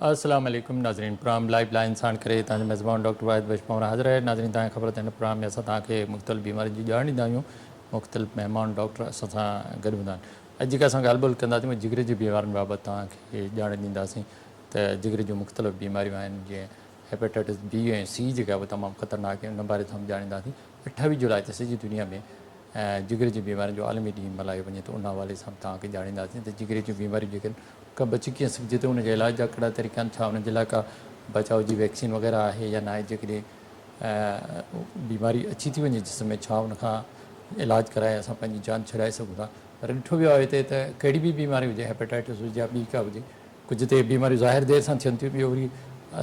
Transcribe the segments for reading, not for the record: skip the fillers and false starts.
السلام عليڪم ناظرين پروگرام لائيف لائين ساڻ ڪري توهان جو ميزبان ڊاڪٽر واحد بخش پنهور حاضر آهي. ناظرين توهان کي خبر ته هن پروگرام ۾ اسان توهان کي مختلف بيمارين جي ڄاڻ ڏيندا آهيون، مختلف مهمان ڊاڪٽر اسان سان گڏ هوندا آهن. اڄ جيڪا اسان ڳالهه ٻولهه ڪنداسين اها جگر جي بيمارين بابت توهان کي ڄاڻ ڏينداسين ته جگر جون مختلف بيماريون آهن جيئن هيپاٽائٽس بي ۽ سي جيڪا اها تمام خطرناڪ آهي ان باري سان به ڄاڻينداسين. 28 جولاء تي سڄي دنيا ۾ جگر جي بيمارين جو عالمي ڏينهن ملهايو وڃي ٿو ان حوالي سان به توهان کي ڄاڻينداسين ته جگر جون بيماريون جيڪي آهن کان بچي ڪيئن سگهجي ٿو ان جي علاج جا ڪهڙا طريقا آهن ڇا انهن جي لاء ڪا بچاء جي ويڪسين وغيره آهي يا ناهي جيڪڏهن بيماري اچي ٿي وڃي جسم ۾ ڇا ان کان علاج ڪرائي اسان پنهنجي جان ڇڏائي سگهون ٿا پر ڏٺو ويو آهي هتي ته ڪهڙي به بيماري هجي هيپاٽائٽس هجي يا ٻي ڪا هجي ڪجهه ته بيماريون ظاهر دير سان ٿين ٿيون ٻيو وري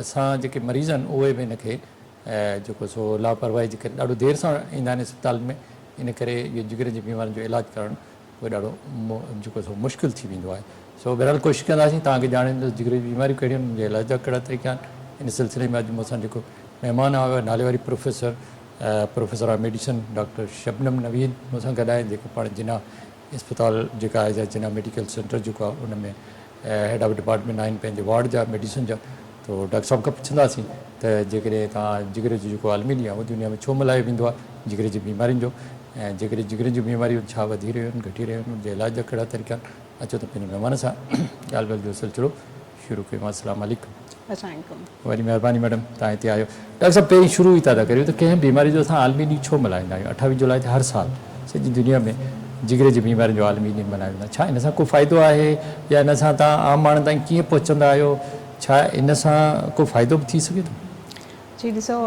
اسان جيڪي مريض آهن اهي به ان کي جيڪو سو لاپرواهي جي ڪري ڏاڍو دير سان ايندا آهن اسپتالن ۾ ان ڪري اهي جگر جي بيمارين جو علاج ڪرڻ اهو ڏاڍو جيڪو سو مشڪل ٿي ويندو آهي سو بهرحال ڪوشش ڪنداسين توهان کي ڄاڻ ڏيندس جگر جي بيماريون ڪهڙيون آهن ان جي علاج جا ڪهڙا طريقا آهن ان سلسلي ۾ اڄ مون سان جيڪو مهمان آيو آهي ناليواري professor professor of medicine doctor Shabnam Naveed مون سان گڏ آهن جيڪو پاڻ جناح اسپتال جيڪا آهي جا جناح ميڊيڪل سينٽر جيڪو آهي ان ۾ هيڊ آف ڊپارٽمينٽ آهن پنهنجي وارڊ جا ميڊيسن جا تو ڊاڪٽر صاحب کان پڇنداسين ته جيڪڏهن توهان جگر جو جيڪو عالمي ڏينهن آهي اهو دنيا ۾ ڇو ملهايو ويندو آهي جگر جي بيمارين جو ۽ جيڪڏهن جگر جون بيماريون ڇا وڌي رهيون آهن گهٽي رهيون آهن ان جي علاج جا ڪهڙا طريقا آهن اچو ته پنهنجي مهمان سان ڳالهه ٻولهه جو سلسلو شروع ڪيون السلام عليڪم. السلام عليڪم. وڏي مهرباني ميڊم توهان هتي آيو. ڊاڪٽر صاحب پهرين شروع هتان ٿا ڪريون ته ڪنهن بيماري جو اسان عالمي ڏينهن ڇو ملهائيندا آهيون 28 جولاء تي هر سال سڄي دنيا ۾ جگر جي بيمارين جو عالمي ڏينهن ملهايو ويندو آهي ڇا ان سان ڪو فائدو آهي يا ان سان توهان عام ماڻهن تائين ڪيئن پهچندا آهيو ڇا ان سان ڪو فائدو به ٿي سگهي ٿو؟ جي ڏسو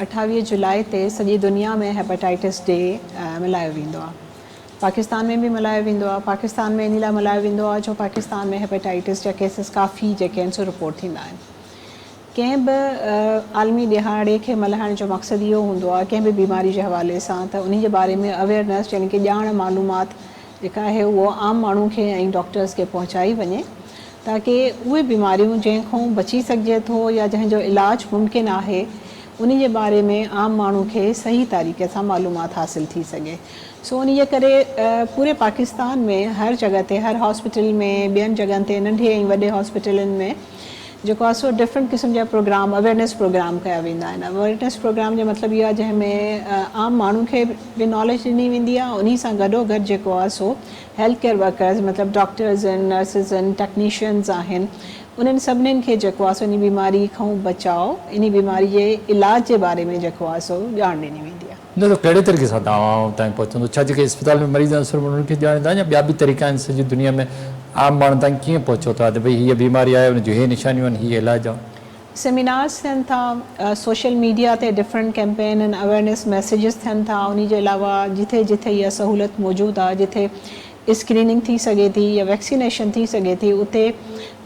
28 جولاء تي سڄي دنيا ۾ هيپاٽائٽس ڊي ملهايو ويندو آهي پاڪستان ۾ به ملهايو ويندو آهي پاڪستان ۾ ان لاء ملهايو ويندو آهي جو پاڪستان ۾ هيپاٽائٽس جا ڪيسز ڪافي جيڪي آهن سو رپورٽ ٿيندا آهن ڪنهن به عالمي ڏهاڙي کي ملهائڻ جو مقصد اهو هوندو آهي ڪنهن به بيماري جي حوالي سان ته انهي جي باري ۾ اويئرنيس يعني ڪي ڄاڻ معلومات جيڪا آهي اهو عام ماڻهو کي ۽ ڊاڪٽرز کي پهچائي وڃي تاڪي اهي بيماريون جنهن کان بچي سگهجي ٿو يا جنهن جو علاج ممڪن آهي انهي جي باري ۾ عام ماڻهو کي صحيح طريقي سان معلومات حاصل ٿي سگهي سو انهي جي ڪري پوري پاڪستان ۾ هر جڳهه تي هر هاسپيٽل ۾ ٻين جڳهن تي ننڍي ۽ وڏي هاسپيٽلن ۾ جيڪو آهي سو ڊفرنٽ قسم جا پروگرام اويئرنيس پروگرام ڪيا ويندا آهن اويئرنيس پروگرام جو مطلب اهو آهي جنهن ۾ عام ماڻهو کي به ناليج ڏني ويندي آهي انهي سان گڏو گڏ جيڪو آهي سو هيلٿ ڪيئر ورڪرز مطلب ڊاڪٽرز آهن نرسز آهن ٽيڪنيشنز آهن انهن سڀنين کي جيڪو آهي سو انهي بيماري کان بچاء انهي بيماري جي علاج جي باري ۾ جيڪو آهي سو ڄاڻ ڏني ويندي آهي. نه ته ڪهڙي طريقي سان توهان تائين پهچندو؟ ڇا جيڪي اسپتال ۾ مريض آهن صرف انهن کي ڄاڻيندا يا ٻيا به طريقا آهن سڄي دنيا ۾ عام ماڻهن تائين ڪيئن پهچو ٿا ته ڀئي هيء بيماري آهي ان جون هي نشانيون آهن هي علاج آهي. سيمينارز ٿين ٿا، سوشل ميڊيا تي ڊفرنٽ ڪيمپين ۽ اويئرنيس ميسيجز ٿين ٿا انهي جي علاوه جٿي جٿي اها سهولت موجود آهي جٿي اسڪريننگ ٿي سگهي ٿي يا ويڪسينيشن ٿي سگهي ٿي اتي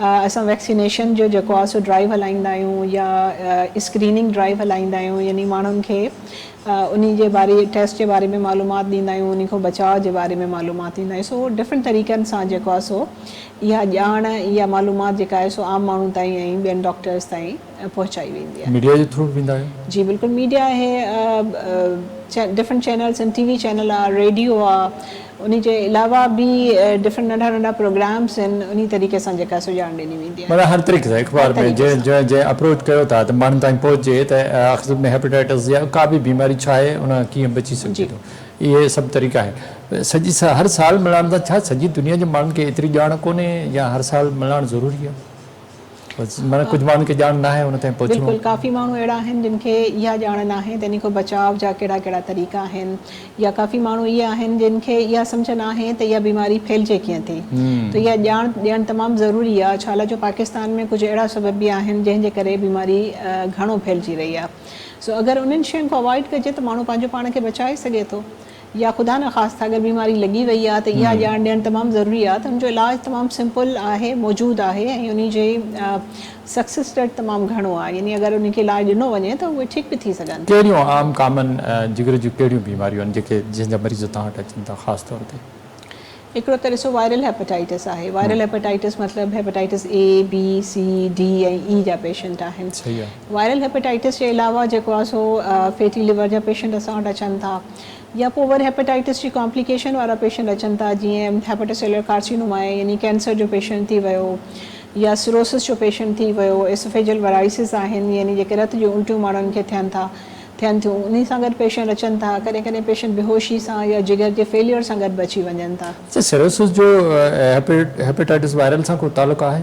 اسان ويڪسينيشن جو جيڪو آهي سو ڊرائيو هلائيندا آهيون يا اسڪريننگ ڊرائيو هلائيندا آهيون يعني ماڻهن کي انهي جي باري ٽيسٽ جي باري ۾ معلومات ڏيندا آهيون انهي کان بچاء جي باري ۾ معلومات ڏيندا آهيون سو ڊفرنٽ طريقن سان جيڪو آهي سو اها ڄاڻ اها معلومات جيڪا آهي سو عام ماڻهو تائين ۽ ٻين ڊاڪٽرز تائين پهچائي ويندي آهي. ميڊيا جي ٿرو به ويندا آهيو؟ جي بلڪل ميڊيا آهي ڊفرنٽ چينلز آهن ٽي وي چينل آهي ريڊيو آهي انهي جي علاوه به ڊفرنٽ ننڍا ننڍا پروگرامز آهن انهي طريقي سان جيڪا سو ڄاڻ ڏني ويندي آهي. معنيٰ هر طريقي سان اخبار ۾ جنهن جنهن جنهن اپروچ ڪيو ٿا ته ماڻهن تائين پهچي ته آخر ۾ هيپاٽائٽس يا ڪا به بيماري ڇا آهي ان کان ڪيئن بچي سگهجي ٿو اهي سڀ طريقا آهن سڄي هر سال ملهائڻ سان ڇا سڄي دنيا جي ماڻهن کي ايتري ڄاڻ ڪونهي يا هر سال ملهائڻ ضروري آهي؟ معنيٰ ڪجهه ماڻهن کي ڄاڻ ناهي ان تائين پهچڻو. بلڪل ڪافي ماڻهو اهڙا آهن جن کي اها ڄاڻ ناهي ته انهي کان بچاء جا ڪهڙا ڪهڙا طريقا آهن يا ڪافي ماڻهو اهي آهن جن کي اها سمجهه ناهي ته اها بيماري ڦهلجي ڪيئن ٿي ته اها ڄاڻ ڏيڻ تمام ضروري آهي ڇا لاء جو پاڪستان ۾ ڪجهه اهڙا سبب به آهن جنهن جي ڪري بيماري گهڻو ڦهلجي رهي آهي سو اگر انهن شين کان اوائڊ ڪجي ته ماڻهو پنهنجو پاڻ کي بچائي سگهي ٿو. يا خدا نخواسته اگر بيماري لڳي وئي آهي ته اها ڄاڻ ڏيڻ تمام ضروري آهي ته ان جو علاج تمام سمپل آهي موجود آهي ۽ انهي جي سڪسيس ريٽ تمام گهڻو آهي يعني اگر انهي کي علاج ڏنو وڃي ته اهي ٺيڪ به ٿي سگهن ٿا. ڪهڙيون عام ڪامن جگر جون ڪهڙيون بيماريون آهن جيڪي جنهن جا مريض توهان وٽ اچن ٿا خاص طور تي؟ هڪڙو ته ڏسو وائرل هيپاٽائٽس آهي وائرل هيپاٽائٽس مطلب hepatitis A, B, C, D ۽ اي جا پيشنٽ آهن. وائرل هيپاٽائٽس جي علاوه جيڪو آهي سو فيٽي ليور جا پيشنٽ اسان وٽ اچن ٿا يا پوء وري هيپاٽائٽس جي ڪامپليڪيشن وارا پيشنٽ اچن ٿا جيئن هيپاٽوسيلولر ڪارسينوما آهي يعني ڪينسر جو پيشنٽ ٿي ويو يا سروسس جو پيشنٽ ٿي ويو، ايسوفيجل ورائسز آهن يعني جيڪي رت جون الٽيون ماڻهن کي ٿين ٿا ٿين ٿيون انهي سان گڏ پيشنٽ اچن ٿا، ڪڏهن ڪڏهن پيشنٽ بيهوشي سان يا جگر جي فيليئر سان گڏ به اچي وڃن ٿا. اڇا سروسس جو هيپيٽائٽس وائرل سان ڪو تعلق آهي؟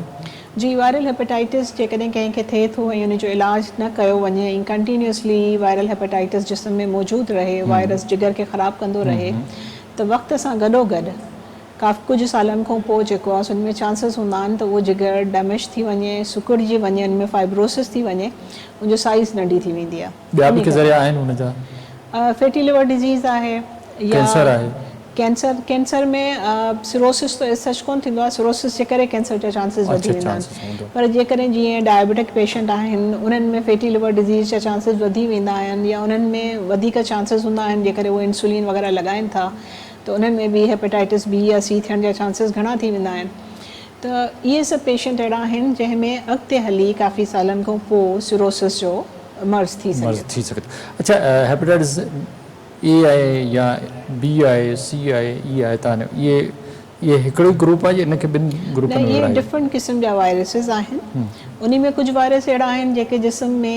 جي وائرل هيپيٽائٽس جيڪڏهن ڪنهن کي ٿئي ٿو ۽ ان جو علاج نه ڪيو وڃي ۽ ڪنٽينيوسلي وائرل هيپيٽائٽس جسم ۾ موجود رهي وائرس جگر کي خراب ڪندو رهي ته وقت سان گڏو گڏ ڪافي ڪجهه سالن کان پوء جيڪو آهي سو ان ۾ چانسز هوندا آهن ته اهو جگر ڊيميج ٿي وڃي سڪڙجي وڃي ان ۾ فائبروسس ٿي وڃي ان جو سائيز ننڍي ٿي ويندي آهي. ٻيا به ڪي ذريعا آهن ان جا؟ فيٽي ليور ڊزيز آهي يا ڪينسر آهي. ڪينسر ڪينسر ۾ سروسس ته ايز سچ ڪونه ٿيندو آهي سروسس جي ڪري ڪينسر جا چانسز وڌي ويندا آهن پر جيڪڏهن جيئن ڊائبيٽڪ پيشنٽ آهن انهن ۾ فيٽي ليور ڊزيز جا چانسز وڌي ويندا آهن يا انهن ۾ وڌيڪ چانسز هوندا آهن جيڪڏهن اهي انسولين وغيره لڳائن ٿا ته انهن ۾ به هيپاٽائٽس بي يا سي ٿيڻ جا چانسز گهڻا ٿي ويندا آهن ته اهي سڀ پيشنٽ اهڙا آهن جنهن ۾ اڳتي هلي ڪافي سالن کان پوء سروسس جو مرض ٿي سگهي مرض ٿي سگهي ٿو. اڇا هيپاٽائٽس اي آهي يا بي آهي سي آهي اي آهي تان اهي اهي هڪڙو ئي گروپ آهي يا ان کي ٻن گروپن ۾ ورهايو؟ نه اهي ڊفرنٽ قسم جا وائرسز آهن انهي ۾ ڪجهه وائرس اهڙا آهن جيڪي جسم ۾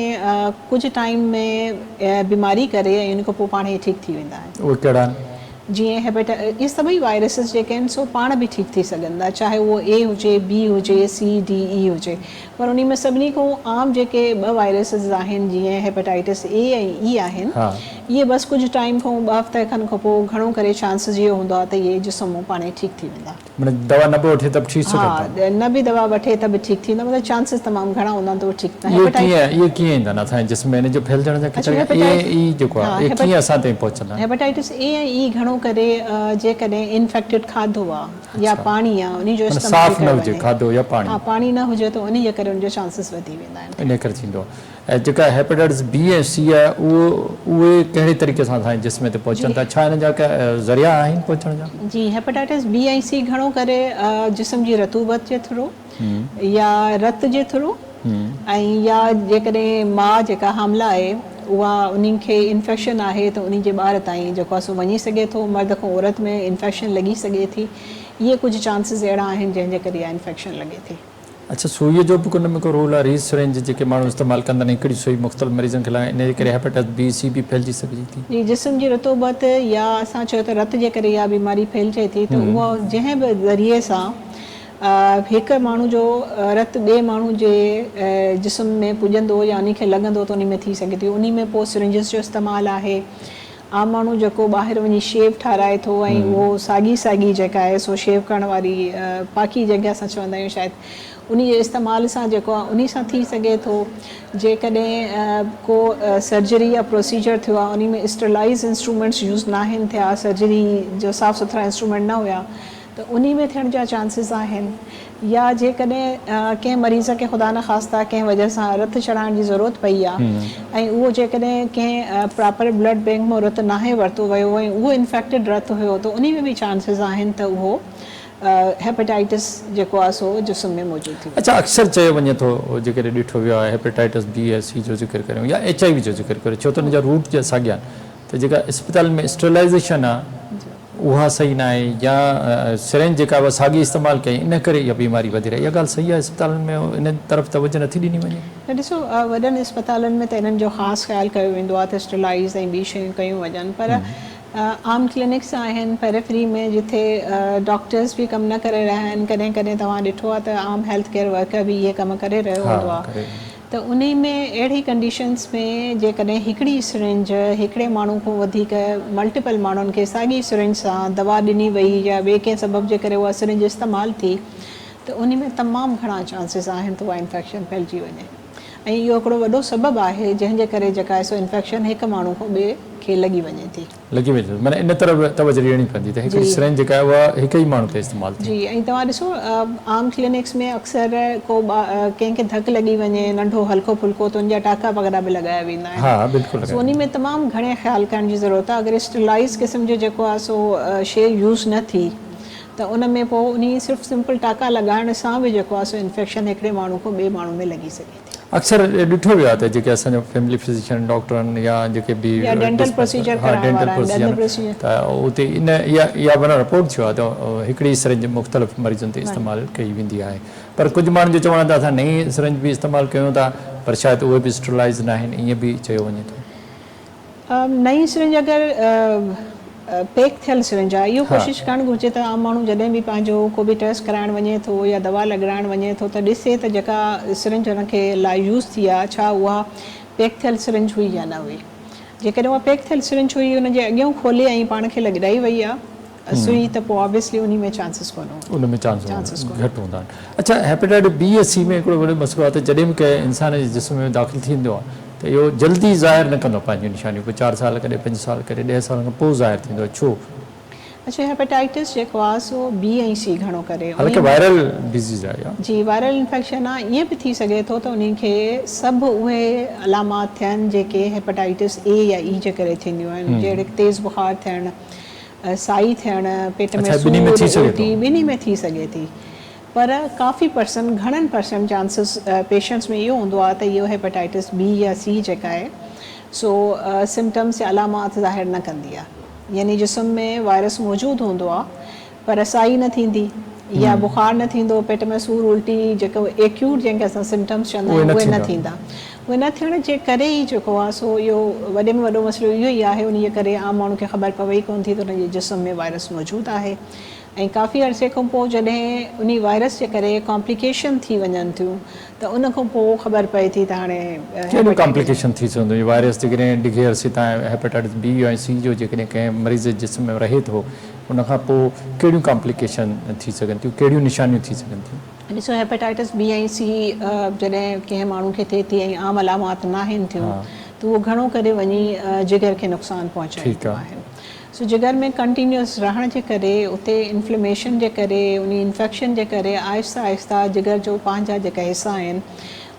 ڪجهه ٽائيم ۾ بيماري ڪري ۽ ان کان پوء پاڻ ئي ٺيڪ ٿي ويندا آهن. اهي ڪهڙا آهن؟ جيئن هيپيٽا اهي سڀئي وائرسز جيڪي آهن سو پاڻ به ٺيڪ ٿي سگهن ٿا چاهي اهو اي هجي بي هجي سي ڊي اي هجي پر انهي ۾ سڀني کان عام جيڪي ٻه وائرسز آهن جيئن هيپيٽائٽس اي ۽ اي آهن اهي بس ڪجهه ٽائيم کان ٻه هفتي کن کان پوء گهڻو ڪري چانسز اهو هوندو آهي ته اهي جسم مون پاڻهي ٺيڪ ٿي ويندا. معنيٰ دوا نه به وٺي ته به ٺيڪ سگهن ٿا. ها نه به دوا وٺي ته به ٺيڪ ٿي ويندا مطلب چانسز تمام گهڻا هوندا آهن ته اهي ٺيڪ ٿيندا. اهي ڪيئن اهي ڪيئن ايندا آهن اسان جي جسم ۾ ان جو ڦهلجڻ جا ڪي طريقا اي ۽ اي جيڪو آهي اهي ڪيئن اسان تائين پهچندا آهن. هيپاٽائٽس اي ۽ اي گهڻو ڪري جيڪڏهن انفيڪٽيڊ کاڌو آهي يا پاڻي آهي انهي جو استعمال صاف نه هجي کاڌو يا پاڻي ها پاڻي نه هجي ته انهي جي ڪري ان جو چانسز وڌي ويندا آهن. انهي ڪري ٿيندو آهي. ۽ جيڪا هيپاٽائٽس بي ۽ سي آهي اهو اهي ڪهڙي طريقي سان اسان جي جسم تي پهچن ٿا ڇا انهن جا ڪا ذريعا آهن پهچڻ جا؟ جي هيپاٽائٽس بي ۽ سي گهڻو ڪري جسم جي رطوبت جي ٿرو يا رت جي ٿرو ۽ يا جيڪڏهن ماء جيڪا حامله آهي اها انهي کي انفيڪشن آهي ته انهي جي ٻار تائين جيڪو آهي سو وڃي سگهي ٿو مرد کان عورت ۾ انفيڪشن لڳي سگهي ٿي اهي ڪجهه چانسز اهڙا آهن جنهن جي ڪري اها انفيڪشن لڳي ٿي. اڇا سوئيء جو به ان ۾ ڪو رول آهي؟ ريز سرينج جيڪي ماڻهو استعمال ڪندا آهن هڪڙي سوئي مختلف مريضن کي لڳائين انهيء جي ڪري هيپاٽائٽس بي سي به ڦهلجي سگهجي ٿي. جي جسم جي رطوبت يا اسان چيو ته رت جي ڪري اها بيماري ڦهلجي ٿي ته اهو جنهن به ذريعي سان هڪ ماڻهو جو رت ٻئي ماڻهو جي جسم ۾ پڄندو يا انهي کي لڳندو ته انهي ۾ ٿي سگهي ٿي انهي ۾ پوء سرنجز جو استعمال آهي عام ماڻهو جيڪو ٻاهر وڃي شيو ٺاهرائي ٿو ۽ اهو ساڳي ساڳي جيڪا آهي سو شيو ڪرڻ واري پاڪي جنهن کي اسان چوندا آهيون شايد انهي جي استعمال سان جيڪو آهي انهي سان ٿي سگهي ٿو جيڪڏهن ڪو سرجري يا پروسيجر ٿيو آهي انهي ۾ اسٽرلائيز انسٽرومينٽس يوز ناهن ٿيا سرجري جو صاف سٿرا انسٽرومينٽ نه هيا ته انهي ۾ ٿيڻ جا چانسز آهن يا جيڪڏهن ڪنهن مريض کي خدا نخواسته ڪنهن وجه سان رت چڙهائڻ جي ضرورت پئي آ ۽ اهو جيڪڏهن ڪنهن پراپر بلڊ بينڪ مان رت ناهي ورتو ويو ۽ اهو انفيڪٽيڊ رت هيو ته انهي ۾ به چانسز آهن ته اهو هيپاٽائٽس جيڪو آ سو جسم ۾ موجود ٿي وڃي. اڇا اڪثر چيو وڃي ٿو جيڪڏهن ڏٺو ويو آهي هيپاٽائٽس بي ۽ سي جو ذڪر ڪريون يا ايڇ I V جو ذڪر ڪريون ڇو ته ان جا روٽ جا ساڳيا آهن ته جيڪا اسپتالن ۾ اسٽرلائيزيشن آ اها صحيح ناهي يا سرنج جيڪا اها ساڳي استعمال ڪئي ان ڪري اها بيماري وڌي رهي اها ڳالهه صحيح آهي اسپتالن ۾ ان طرف توجه نٿي ڏني وڃي. نه ڏسو وڏن اسپتالن ۾ ته انهن جو خاص خيال ڪيو ويندو آهي ته اسٽرلائيز ۽ ٻي شيون ڪيون وڃن پر عام ڪلينڪس آهن پيريفري ۾ جٿي ڊاڪٽرس به ڪم نه ڪري رهيا آهن ڪڏهن ڪڏهن توهان ڏٺو آهي ته عام هيلٿ ڪيئر ورڪر به اهي ڪم ڪري رهيو هوندو آهي ته انهي ۾ اهڙي ڪنڊيشنز ۾ جيڪڏهن هڪڙي سرنج هڪڙي ماڻهو کان وڌيڪ ملٽيپل ماڻهن کي ساڳي سرنج سان دوا ڏني وئي يا ٻئي ڪنهن سبب جي ڪري اها سرنج استعمال ٿي ته انهي ۾ تمام گهڻا چانسز آهن ته اها انفيڪشن ڦهلجي وڃي ۽ اهو هڪڙو وڏو سبب آهي جنهن جي ڪري جيڪا آهي سو انفيڪشن هڪ ماڻهو کان ٻئي کي لڳي وڃي ٿي. لڳي وڃي ٿي معنيٰ ان طرف توجه ڏيڻي پوندي ته هڪڙي سرنج جيڪا آهي اها هڪ ئي ماڻهو تي استعمال ٿئي. جي ۽ توهان ڏسو عام ڪلينڪس ۾ اڪثر ڪو ڪنهن کي ڌڪ لڳي وڃي ننڍو هلڪو ڦلڪو ته ان جا ٽاڪا وغيره به لڳايا ويندا آهن ها بلڪل سو انهي ۾ تمام گهڻي خيال ڪرڻ جي ضرورت آهي اگر اسٽرلائيز قسم جو جيڪو آهي سو شي يوز نه ٿي ته ان ۾ پوء انهي صرف سمپل ٽاڪا لڳائڻ سان به جيڪو آهي سو انفيڪشن هڪڙي ماڻهو کان ٻئي ماڻهو ۾ لڳي سگهي ٿي. اڪثر ڏٺو ويو آهي ته جيڪي اسان جا فيملي فزيشن ڊاڪٽر آهن يا جيڪي به يا ڊينٽل پروسيجر ها ڪرائڻ ڊينٽل وارا آهن ڏند پروسيجر پروسيجر ته اتي ان اها اها معنيٰ رپورٽ ٿيو آهي ته هڪڙي سرنج مختلف مريضن تي استعمال ڪئي ويندي آهي پر ڪجهه ماڻهن جو چوڻ آهي ته اسان نئين سرنج به استعمال ڪيون ٿا پر شايد اهي به اسٽرلائز ناهن ائين به چيو وڃي ٿو. نئين سرنج اگر پيڪ ٿيل سرنج آهي اهو ڪوشش ڪرڻ گهرجي ته عام ماڻهو جڏهن به پنهنجو ڪو به ٽيسٽ ڪرائڻ وڃي ٿو يا دوا لڳرائڻ وڃي ٿو ته ڏسي ته جيڪا سرنج هن کي لاء يوز ٿي آهي ڇا اها پيڪ ٿيل سرنج هئي يا نه هئي جيڪڏهن اها پيڪ ٿيل سرنج هئي ان جي اڳيون کولي ۽ پاڻ کي لڳرائي وئي آهي سوئي ته پوء آبويسلي انهي ۾ چانسز ڪونه هوندا. ان ۾ چانس گهٽ هوندا آهن. اڇا هيپاٽائٽس بي ۽ سي ۾ هڪڙو وڏو مسئلو آهي ته جڏهن به ڪنهن انسان جي جسم ۾ داخل ٿيندو آهي ته اهو جلدي ظاهر نه ڪندو آهي پنهنجون نشانيون پوء چار سال ڪڏهن پنج سال ڪڏهن ڏهه سالن کان پوء ظاهر ٿيندو آهي ڇو؟ اڇا هيپاٽائٽس جيڪو آهي سو بي ۽ سي گهڻو ڪري حالانڪه وائرل ڊزيز آهي اها. جي وائرل انفيڪشن آهي ائين به ٿي سگهي ٿو ته انهي کي سڀ اهي علامات ٿين جيڪي هيپاٽائٽس اي يا اي جي ڪري ٿينديون آهن جهڙوڪ تيز بخار ٿيڻ سائي ٿيڻ، پيٽ ۾ سور، الٽي ٻنهي ۾ ٿي سگهي ٿي پر ڪافي پرسنٽ گهڻن پرسنٽ چانسز پيشنٽس ۾ اهو هوندو آهي ته اهو هيپاٽائٽس بي يا سي جيڪا آهي سو سمپٽمس يا علامات ظاهر نه ڪندي آهي يعني جسم ۾ وائرس موجود هوندو آهي پر سائي نه ٿيندي يا بخار نه ٿيندو، پيٽ ۾ سور، الٽي جيڪو ايڪيوٽ جنهن کي اسان سمپٽمس چوندا آهيون اهي نه ٿيندا. اهي نه ٿيڻ جي ڪري ئي جيڪو آهي سو اهو وڏي ۾ وڏو مسئلو اهو ئي آهي انهي جي ڪري عام ماڻهو کي خبر پوي ئي ڪونه ٿي ته ان جي جسم ۾ وائرس موجود آهي ۽ ڪافي عرصي کان پوء جڏهن انهي وائرس جي ڪري ڪامپليڪيشن ٿي وڃن ٿيون ته ان کان پوء خبر پئي ٿي ته هاڻي ڪهڙيون ڪامپليڪيشن ٿي سگهنديون وائرس جيڪڏهن ڊگهي عرصي تائين هيپاٽائٽس بي ۽ سي جو جيڪڏهن ڪنهن مريض جي جسم ۾ رهي ٿو ان کان پوء ڪهڙيون ڪامپليڪيشن ٿي سگهن ٿيون ڪهڙيون نشانيون ٿي سگهن ٿيون؟ ڏسو هيپاٽائٽس بي ۽ سي جڏهن ڪنهن ماڻهو کي ٿئي ٿي ۽ عام علامات ناهن ٿيون ته اهو گهڻو ڪري وڃي جگر کي نقصان پهچائينديون آهن سو جگر ۾ ڪنٽينيوس رهڻ جي ڪري اتي انفليميشن جي ڪري انهي انفيڪشن جي ڪري آهستي آهستي جگر جو پنهنجا جيڪا حصا آهن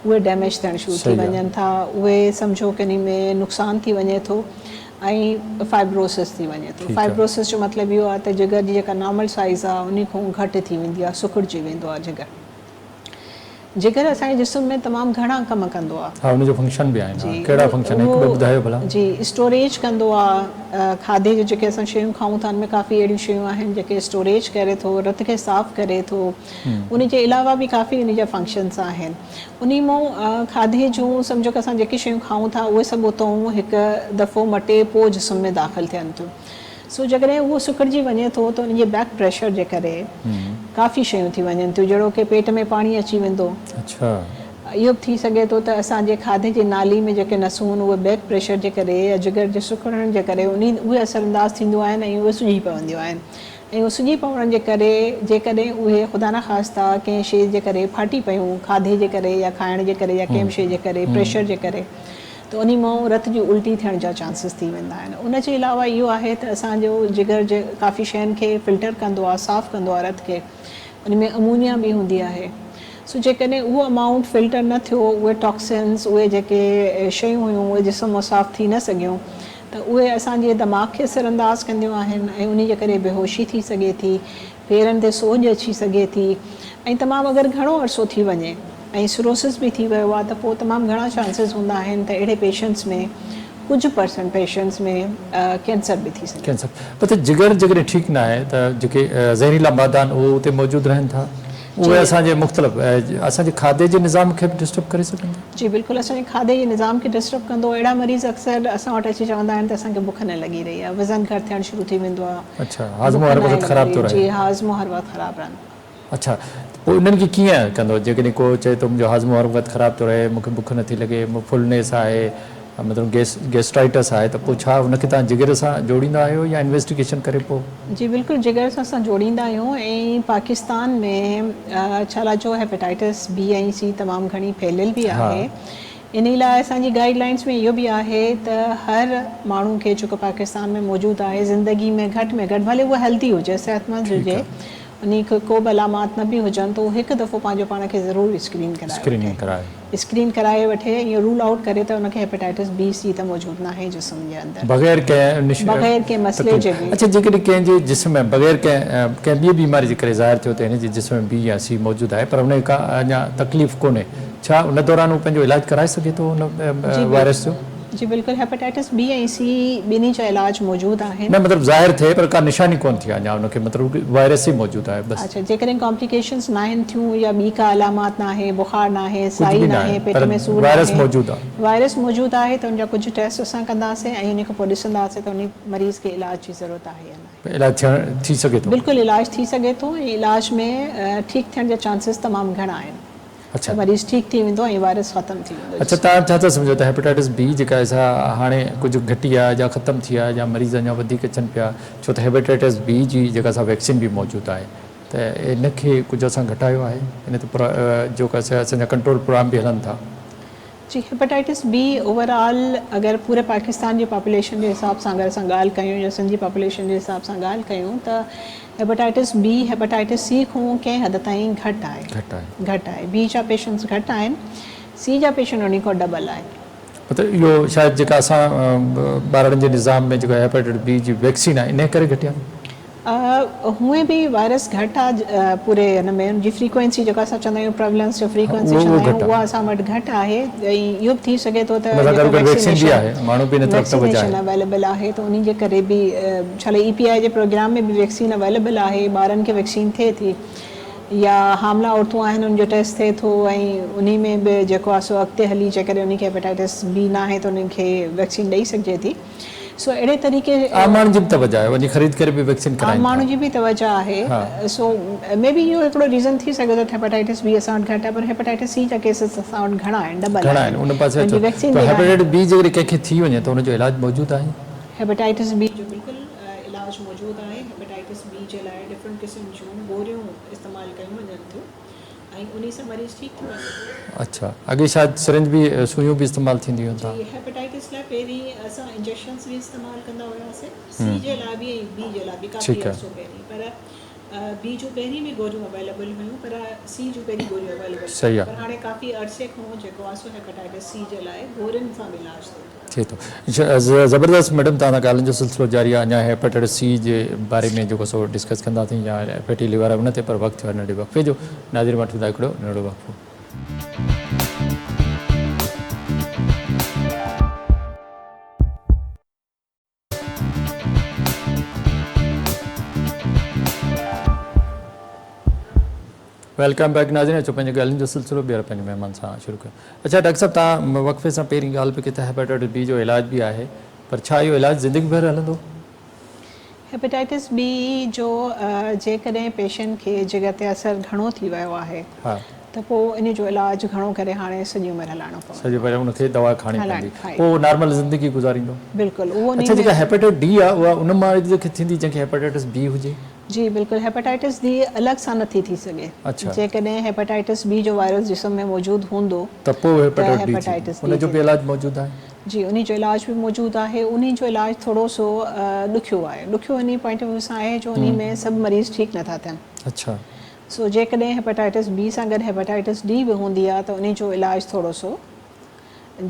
اهي ڊيميج ٿيڻ شروع ٿي وڃن ٿا اهي سمجهو ڪه انهي ۾ نقصان ٿي وڃي ٿو ۽ فائبروسس ٿي وڃي ٿو. فائبروسس جو مطلب اهو آهي ته جگر جي جيڪا نارمل سائيز آهي انهي کان گهٽ ٿي ويندي آهي، سڪڙجي ويندو آهي جگر. جگر اسان جي جسم ۾ تمام گهڻا ڪم ڪندو آهي. ها ان جو فنڪشن به آهن. ها ڪهڙا فنڪشن هڪ ٻه ٻڌايو ڀلا. جي اسٽوريج ڪندو آهي کاڌي جون جيڪي اسان شيون کائون ٿا ان ۾ ڪافي اهڙيون شيون آهن جيڪي اسٽوريج ڪري ٿو رت کي صاف ڪري ٿو ان جي علاوه به ڪافي ان جا فنڪشنس آهن. انهي مون کاڌي جون سمجهو ته اسان جيڪي شيون کائون ٿا اهي سڀ اتئون هڪ دفعو مٽي پوء جسم ۾ داخل ٿين ٿيون سو جيڪڏهن اهو سڪڙجي وڃي ٿو ته ان جي بيڪ پريشر جي ڪري ڪافي شيون ٿي وڃن ٿيون جهڙو ڪي پيٽ ۾ پاڻي اچي ويندو اهو به ٿي سگهي ٿو ته اسان جي کاڌي جي نالي ۾ جيڪي نسون آهن اهي بيڪ پريشر جي ڪري يا جگر جي سڪڙڻ جي ڪري انهي اهي اثر انداز ٿينديون آهن ۽ اهي سڄي پونديون آهن ۽ اهو سڄي پوڻ جي ڪري جيڪڏهن اهي خدانخواسته ڪنهن شيء جي ڪري ڦاٽي پيون، کاڌي جي ڪري يا کائڻ جي ڪري يا ڪنهن به شيء جي ڪري، پريشر جي ڪري، ته انهي مان رت جي الٽي ٿيڻ جا چانسز ٿي ويندا آهن. ان جي علاوه اهو آهي ته اسان جو جگر جي ڪافي شين کي فلٽر ڪندو آهي، صاف ڪندو آهي رت کي، ان ۾ امونيا به هوندي آهي، سو جيڪڏهن اهو امائونٽ فلٽر نه ٿيو، اهي ٽاڪسنز، اهي جيڪي شيون هيون اهي جسم مان صاف ٿي نه سگهيون ته اهي اسان جي دماغ کي اثر انداز ڪنديون آهن ۽ انهي جي ڪري بيهوشي ٿي سگهي ٿي، پيرن تي سوڄ اچي سگهي ٿي ۽ تمام اگر گهڻو عرصو ٿي وڃي ۽ سروسس به ٿي ويو آهي ته پوء تمام گهڻا چانسز هوندا آهن ته اهڙي پيشنٽس ۾ ڪجهه پرسنٽ پيشنٽس ۾ ڪينسر به ٿي سگهي ٿو. ڪينسر مطلب جگر جيڪڏهن ٺيڪ نه آهي ته جيڪي زهريلا مادا آهن اهي اتي موجود رهن ٿا اهي اسان جي مختلف اسان جي کاڌي جي نظام کي به ڊسٽرب ڪري سگهن ٿا. جي بلڪل اسان جي کاڌي جي نظام کي ڊسٽرب ڪندو اهڙا مريض اڪثر اسان وٽ اچي چوندا آهن ته اسان کي بک نه لڳي رهي آهي وزن گهٽ ٿيڻ شروع ٿي ويندو آهي اڇا هاضمو هر وقت خراب ٿو رهي. جي هاضمو هر وقت خراب رهندو آهي. اڇا ته پوء انهن کي ڪيئن ڪندو جيڪڏهن ڪو چئي ٿو منهنجو هاضمو هر وقت خراب ٿو رهي مون کي بک نٿي لڳي فلنيس آهي مطلب گيس گيسٽرائٽس آهي ته پوء ڇا ان کي توهان جگر سان جوڙيندا آهيو يا انويسٽيگيشن ڪري پوء. جي بلڪل جگر سان اسان جوڙيندا آهيون ۽ پاڪستان ۾ ڇا لاء جو هيپاٽائٽس بي ۽ سي تمام گهڻي ڦهليل به آهي انهي لاء اسان جي گائيڊ لائنس ۾ اهو به آهي ته هر ماڻهو کي جيڪو پاڪستان ۾ موجود آهي زندگي ۾ گهٽ ۾ گهٽ ڀلي اهو هيلدي هجي صحتمند هجي انهي کي ڪو به علامات نه به هجن ته اهو هڪ دفعو پنهنجو پاڻ کي ضرور اسڪرين ڪرائي وٺي. اسڪرين ڪرائي وٺي ۽ اهو رول آئوٽ ڪري ته ان کي هيپاٽائٽس بي سي ته موجود ناهي جسم جي اندر. بغير ڪنهن نش بغير ڪنهن مسئلي جي به. اڇا جيڪڏهن ڪنهن جي جسم ۾ بغير ڪنهن ڪنهن ٻي بيماري جي ڪري ظاهر ٿيو ته هن جي جسم ۾ بي يا سي موجود آهي پر ان کي ڪا اڃا تڪليف ڪونهي ڇا ان دوران هو پنهنجو علاج ڪرائي سگهي ٿو ان وائرس جو؟ جي بلڪل هيپاٽائٽس بي ۽ سي ٻنهي جا علاج موجود آهن. نه مطلب ظاهر ٿئي پر ڪا نشاني ڪونه ٿي آهي اڃا ان کي مطلب وائرس ئي موجود آهي بس. اڇا جيڪڏهن ڪامپليڪيشنز ناهن ٿيون يا ٻي ڪا علامات ناهي بخار ناهي ڪجهه سائي به ناهي ناهي پيٽ پر ۾ سور وائرس ناهي موجود آهي. وائرس موجود آهي ته ان جا ڪجهه ٽيسٽ اسان ڪنداسين ۽ ان کان پوء ڏسنداسين ته انهي مريض کي علاج جي ضرورت آهي يا ناهي. علاج ٿيڻ ٿي سگهي ٿو. بلڪل علاج ٿي سگهي ٿو ۽ علاج ۾ ٺيڪ ٿيڻ جا چانسز تمام گهڻا آهن. اڇا. ته مريض ٺيڪ ٿي ويندو ۽ وائرس ختم ٿي ويندو اڇا جسم توهان ڇا ٿا سمجهو ته هيپاٽائٽس بي جيڪا آهي سا هاڻي ڪجهه گهٽي آهي يا ختم ٿي آهي يا مريض اڃا وڌيڪ اچن پيا ڇو ته هيپاٽائٽس بي جي جيڪا سا ويڪسين به موجود آهي ته ان کي ڪجهه اسان گهٽايو آهي ان تي جو اسان جا ڪنٽرول پروگرام به هلن ٿا. جي هيپاٽائٽس بي اوور آل اگر پوري پاڪستان جي پاپوليشن جي حساب سان اگر اسان ڳالهه ڪيون يا سنڌ جي پاپوليشن جي حساب سان ڳالهه ڪيون ته هيپاٽائٽس بي هيپاٽائٽس سي کان ڪنهن حد تائين گهٽ آهي گهٽ آهي گهٽ آهي بي جا پيشنٽس گهٽ آهن سي جا پيشنٽ انهي کان ڊبل آهن. مطلب اهو شايد جيڪا اسان ٻارڙن جي نظام ۾ جيڪا هيپاٽائٽس بي جي ويڪسين آهي انهي ڪري گهٽي آهي. هونئن به وائرس گهٽ آ پوري هن ۾ ان جي فريڪوئنسي جيڪا اسان چوندا آهيون پريولنس جو فريڪوئنسي چوندا آهيون اها اسان وٽ گهٽ آهي ۽ اهو به ٿي سگهي ٿو ته جيڪا ويڪسينيشن اويليبل آهي ته انهي جي ڪري به ڇا لاء اي پي آء جي پروگرام ۾ به ويڪسين اويليبل آهي ٻارن کي ويڪسين ٿئي ٿي يا حاملا عورتون آهن ان جو ٽيسٽ ٿئي ٿو ۽ انهي ۾ به جيڪو آهي سو اڳتي هلي جيڪڏهن انهي کي هيپاٽائٽس بي ناهي ته انهن کي ويڪسين ڏئي سگهجي ٿي. سو اهڙي طريقي. عام ماڻهن جي به توجه آهي وڃي خريد ڪري به ويڪسين ڪرائين ٿا. عام ماڻهن جي به توجه آهي سو مي بي اهو هڪڙو ريزن ٿي سگهي ٿو ته هيپاٽائٽس بي اسان وٽ گهٽ آهي پر هيپاٽائٽس سي جا ڪيسز اسان وٽ گهڻا آهن ڊبل گهڻا آهن ان پاسي اچو ته هيپاٽائٽس بي جيڪڏهن ڪنهن کي ٿي وڃي ته ان جو علاج موجود آهي؟ هيپاٽائٽس بي جو بلڪل علاج موجود آهي هيپاٽائٽس بي جي لاء ڊفرنٽ قسم جون گوريون استعمال ڪيون وڃن ٿيون. ۽ انهي سان مريض ٺيڪ ٿي وڃي ٿو. اڇا اڳي شايد سرنج به سوئيون به استعمال ٿينديون هيون جي هيپاٽائٽس لاء پهرين اسان انجيڪشنس به استعمال ڪندا هياسين سي جي لاء به ۽ بي جي لاء به ڪافي عرصو پهرين پر بي جون پهرين به گوريون اويليبل هيون پر سي جون پهرين گوريون اويليبل ڪونه پر هاڻي ڪافي عرصي کان جيڪو آهي سو هيپاٽائٽس سي جي لاء گورين سان به علاج ٿئي ٿو. ٿئي ٿو. زبردست ميڊم توهان سان ڳالهين جو سلسلو جاري آهي اڃا هيپاٽائٽس سي جي باري ۾ جيڪو سو ڊسڪس ڪنداسين يا فيٽي ليور ان تي پر وقت ٿيو آهي ننڍي وقفي جو ناظرين وٺون ٿا هڪڙو ننڍڙو وقفو. Welcome back ناظرين اچو پنهنجي ڳالهين جو سلسلو ٻيهر پنهنجي مهمان سان شروع ڪيون اڇا ڊاڪٽر صاحب توهان وقفي سان پهرين ڳالهه به ڪئي ته هيپاٽائٽس بي جو علاج به آهي پر ڇا اهو علاج زندگي ڀر هلندو؟ هيپاٽائٽس بي جو جيڪڏهن پيشنٽ کي جگر تي اثر گهڻو ٿي ويو آهي ته پوء ان جو علاج گهڻو ڪري هاڻي سڄي عمر هلائڻو پوندو. سڄي عمر ان کي دوا کائڻي پوندي پوء نارمل زندگي گذاريندو. بلڪل اهو اڇا جيڪا هيپاٽائٽس ڊي آهي اها ان مريض کي ٿيندي جنهن کي هيپاٽائٽس بي هجي؟ جي بلڪل هيپاٽائٽس ڊي الڳ سان نٿي ٿي سگهي جيڪڏهن هيپاٽائٽس بي جو وائرس جسم ۾ موجود هوندو ته پوء هيپاٽائٽس ڊي ٿيندي ان جو به علاج موجود آهي؟ جي انهي جو علاج به موجود آهي انهي جو علاج ٿورو سو ڏکيو آهي ڏکيو انهي پوائنٽ آف ويو سان آهي جو انهي ۾ سڀ مريض ٺيڪ نٿا ٿين اڇا سو جيڪڏهن هيپاٽائٽس بي سان گڏ هيپاٽائٽس ڊي به هوندي آهي ته انهي جو علاج ٿورو سو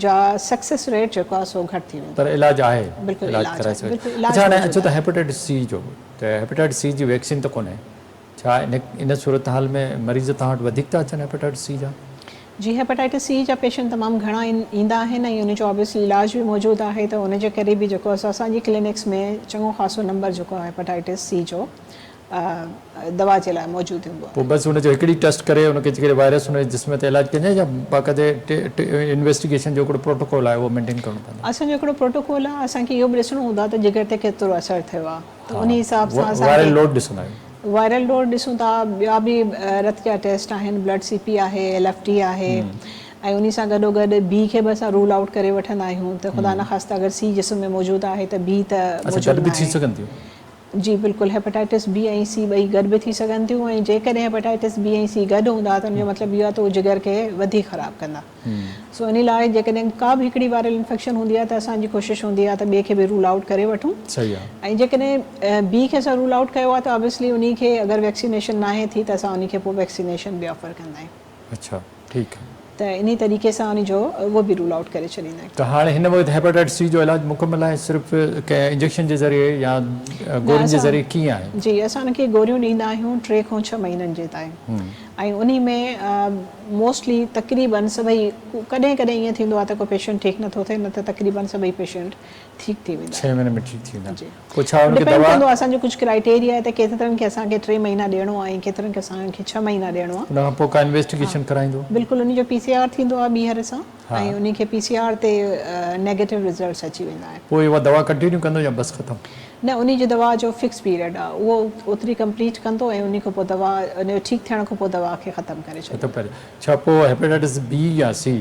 جا سڪسيس ريٽ جيڪو آهي سو گهٽ ٿي ويندو. پر علاج آهي بلڪل علاج علاج ڪرائي آهي سگهجي بلڪل علاج اڇا هاڻي موجود اچو ته آهي. هيپاٽائٽس سي جو ته هيپاٽائٽس سي جي ويڪسين ته ڪونهي ڇا ان ان صورتحال ۾ مريض توهان وٽ وڌيڪ ٿا اچن هيپاٽائٽس سي جا؟ جي هيپاٽائٽس سي جا پيشنٽ تمام گهڻا ايندا آهن ۽ ان جو آبويسلي علاج به موجود آهي ته ان جي ڪري به جيڪو اسان جي ڪلينڪس ۾ چڱو خاصو نمبر جيڪو آهي هيپاٽائٽس سي جو دوا جي لاء موجود هوندو آهي. پوء بس ان جو هڪڙي ٽيسٽ ڪري ان کي جيڪڏهن وائرس ان جي جسم تي علاج ڪجي يا باقاعدي انويسٽيگيشن جو هڪڙو پروٽوڪول آهي اهو مينٽين ڪرڻو پوندو. اسان جو هڪڙو پروٽوڪول آهي اسان کي اهو به ڏسڻو هوندو آهي ته جگر تي ڪيترو اثر ٿيو آهي ته انهي حساب سان اسان وائرل لوڊ ڏسندا آهيون. وائرل لوڊ ڏسون ٿا ٻيا به رت جا ٽيسٽ آهن بلڊ سي پي آهي ايل ايف ٽي آهي ۽ انهي سان گڏو گڏ بي کي به اسان رول آئوٽ ڪري وٺندا آهيون ته خدا نخواسته اگر سي جسم ۾ موجود آهي ته بي ته اڇا موجود گڏ به ٿي ناهي. سگهن ٿيون. جي بلڪل هيپاٽائٽس بي ۽ سي ٻئي گڏ به ٿي سگهن ٿيون ۽ جيڪڏهن هيپاٽائٽس بي ۽ سي گڏ هوندا ته ان جو مطلب اهو آهي ته اهو جگر کي وڌيڪ خراب ڪندا سو انهي لاء جيڪڏهن ڪا به هڪڙي وائرل انفيڪشن هوندي آهي ته اسان جي ڪوشش هوندي آهي ته ٻئي کي به رول آئوٽ ڪري وٺون ۽ جيڪڏهن بي کي اسان رول آئوٽ ڪيو آهي ته آبويسلي انهي کي اگر ويڪسينيشن ناهي ٿي ته اسان انهي کي پوء ويڪسينيشن به آفر ڪندا آهيون. اڇا ٺيڪ آهي. ته انهي طريقي سان انهي جو اهو به رول آئوٽ ڪري ڇڏيندا آهيون. ته هاڻي هن وقت هيپاٽائٽس سي جو علاج مڪمل آهي صرف ڪنهن انجيڪشن جي ذريعي يا گورين جي ذريعي ڪيئن آهي؟ جي اسان ان کي گوريون ڏيندا آهيون 3 کان 6 مهينن جي تائين ۽ انهي ۾ موسٽلي تقريبن سڀئي ڪڏهن ڪڏهن ائين ٿيندو آهي ته ڪو پيشنٽ ٺيڪ نٿو ٿئي نه ته تقريبن سڀئي پيشنٽ ٺيڪ ٿي ويندا آهن. 6 مهينن ۾ ٺيڪ ٿي ويندا. جي. پوء ڇا ان کي ڊپينڊ دوا. ڪندو آهي اسان جو ڪجهه ڪرائيٽيريا آهي ته ڪيترن کي اسان کي 3 مهينا ڏيڻو آهي ۽ ڪيترن کي اسان کي 6 مهينا ڏيڻو آهي. ان کان پوء ڪا انويسٽيگيشن ڪرائيندو؟ بلڪل ان جو پي سي آر ٿيندو آهي ٻيهر سان ۽ ان کي پي سي آر تي نيگيٽو رزلٽس اچي ويندا آهن. پوء اها دوا ڪنٽينيو ڪندو يا بس ختم؟ نه ان جي دوا جو فڪس پيريڊ آهي اهو اوتري ڪمپليٽ ڪندو ۽ ان کان پوء دوا ان جو ٺيڪ ٿيڻ کان پوء دوا کي ختم ڪري ڇڏيندو. ختم ڪري ڇا پوء هيپاٽائٽس بي يا سي؟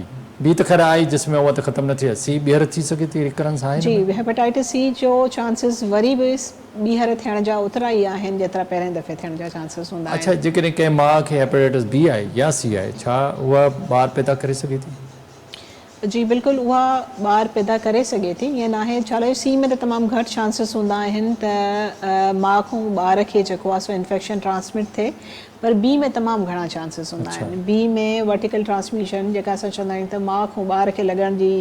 بي ته خير آهي جسم ۾ اها ته ختم نه ٿي آهي، سي ٻيهر ٿي سگهي ٿي ريڪرنس آهي جي هن ۾؟ هيپاٽائٽس سي جو چانسز وري به ٻيهر ٿيڻ جا اوترا ئي آهن جيترا پهرين دفعي ٿيڻ جا چانسز هوندا اڇا آهن. جيڪڏهن ڪنهن ماء کي هيپاٽائٽس بي آهي يا سي آهي ڇا اها ٻار پيدا ڪري سگهي ٿي؟ جي بلڪل اها ٻار پيدا ڪري سگهي ٿي ائين ناهي ڇا لاء سي ۾ ته تمام گهٽ چانسز هوندا آهن ته ماء کان ٻار کي جيڪو آهي سو انفيڪشن ٽرانسمٽ ٿئي پر بي ۾ تمام گهڻا چانسز هوندا آهن بي ۾ ورٽيڪل ٽرانسميشن جيڪا اسان چوندا آهيون ته ماء کان ٻار کي لڳڻ جي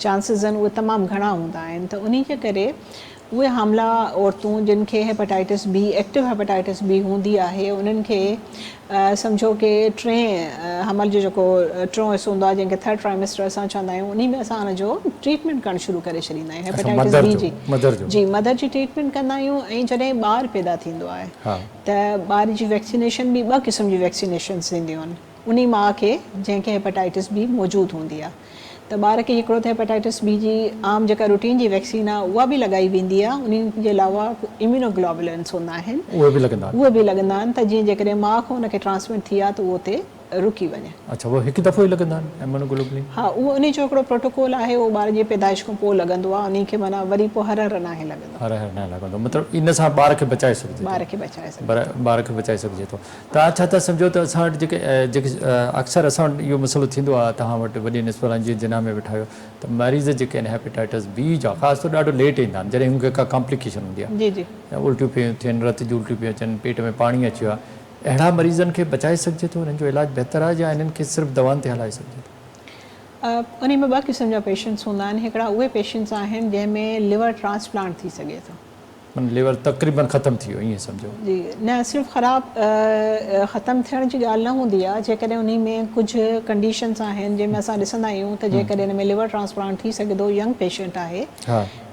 چانسز آهن اهي تمام گهڻا هوندا آهن ته انهي جي ڪري اهي حاملا عورتون جن کي hepatitis B active hepatitis B هوندي آهي انهن کي سمجهو ڪي ٽئين حمل جو جيڪو ٽيون حصو هوندو آهي جنهن کي ٿرڊ ٽرائمسٽر اسان چوندا آهيون انهي ۾ اسان ان جو ٽريٽمينٽ ڪرڻ شروع ڪري ڇڏيندا آهيون هيپاٽائٽس بي جي جي مدر جي ٽريٽمينٽ ڪندا آهيون ۽ جڏهن ٻار پيدا ٿيندو آهي ته ٻار جي ويڪسينيشن به ٻه قسم جون ويڪسينيشنس ٿينديون آهن انهي ماء کي جنهن کي هيپاٽائٽس بي موجود هوندي آهي ته ٻار کي هڪڙو ته هيپاٽائٽس بي جي عام جيڪا روٽين جي ويڪسين آهي اها به لڳائي ويندي آهي انهي جي علاوه اميونو گلوبولنس هوندا آهن اهي به لڳندا آهن اهي به لڳندا آهن ته جيئن جيڪڏهن ماء کان ان کي ٽرانسمٽ ٿي آهي ته اهو اتي رڪي وڃي. اڇا اهي هڪ دفعو ئي لڳندا آهن اميونو گلوبولين؟ ها اهو انهي جو هڪڙو پروٽوڪول آهي اهو ٻار جي پيدائش کان پوء لڳندو آهي انهي کي معنيٰ وري پوء هر هر ناهي لڳندو. هر هر ناهي لڳندو مطلب ان سان ٻار کي بچائي سگهجي ٿو. ٻار کي بچائي سگهجي ٿو. ٻار کي بچائي سگهجي ٿو. توهان ڇا ٿا سمجهو ته اسان وٽ جيڪي جيڪي اڪثر اسان وٽ اهو مسئلو ٿيندو آهي توهان وٽ وڏين اسپتالن جيئن جناح ۾ ويٺا آهيو ته مريض جيڪي آهن هيپيٽائٽس بي جا خاص طور ڏاڍو ليٽ ايندا آهن جڏهن هن کي ڪا ڪامپليڪيشن هوندي آهي جي جي الٽيون پيون ٿين رت جون الٽيون پيون اچن پيٽ ۾ پاڻي اچي ويو آهي اهڙا مريضن کي بچائي سگهجي ٿو انهن جو علاج بهتر آهي يا انهن کي صرف دوائن تي هلائي سگهجي ٿو؟ انهي ۾ ٻه قسم جا پيشنٽس هوندا آهن هڪڙا اهي پيشنٽس آهن جنهن ۾ ليور ٽرانسپلانٽ ٿي سگهي ٿو. معنيٰ ليور تقريبن ختم ٿي ويو ائين سمجهو. جي نه صرف خراب ختم ٿيڻ جي ڳالهه نه هوندي آهي جيڪڏهن انهي ۾ ڪجهه ڪنڊيشنس آهن جنهن ۾ اسان ڏسندا آهيون ته جيڪڏهن ان ۾ ليور ٽرانسپلانٽ ٿي سگهي ٿو ينگ پيشنٽ آهي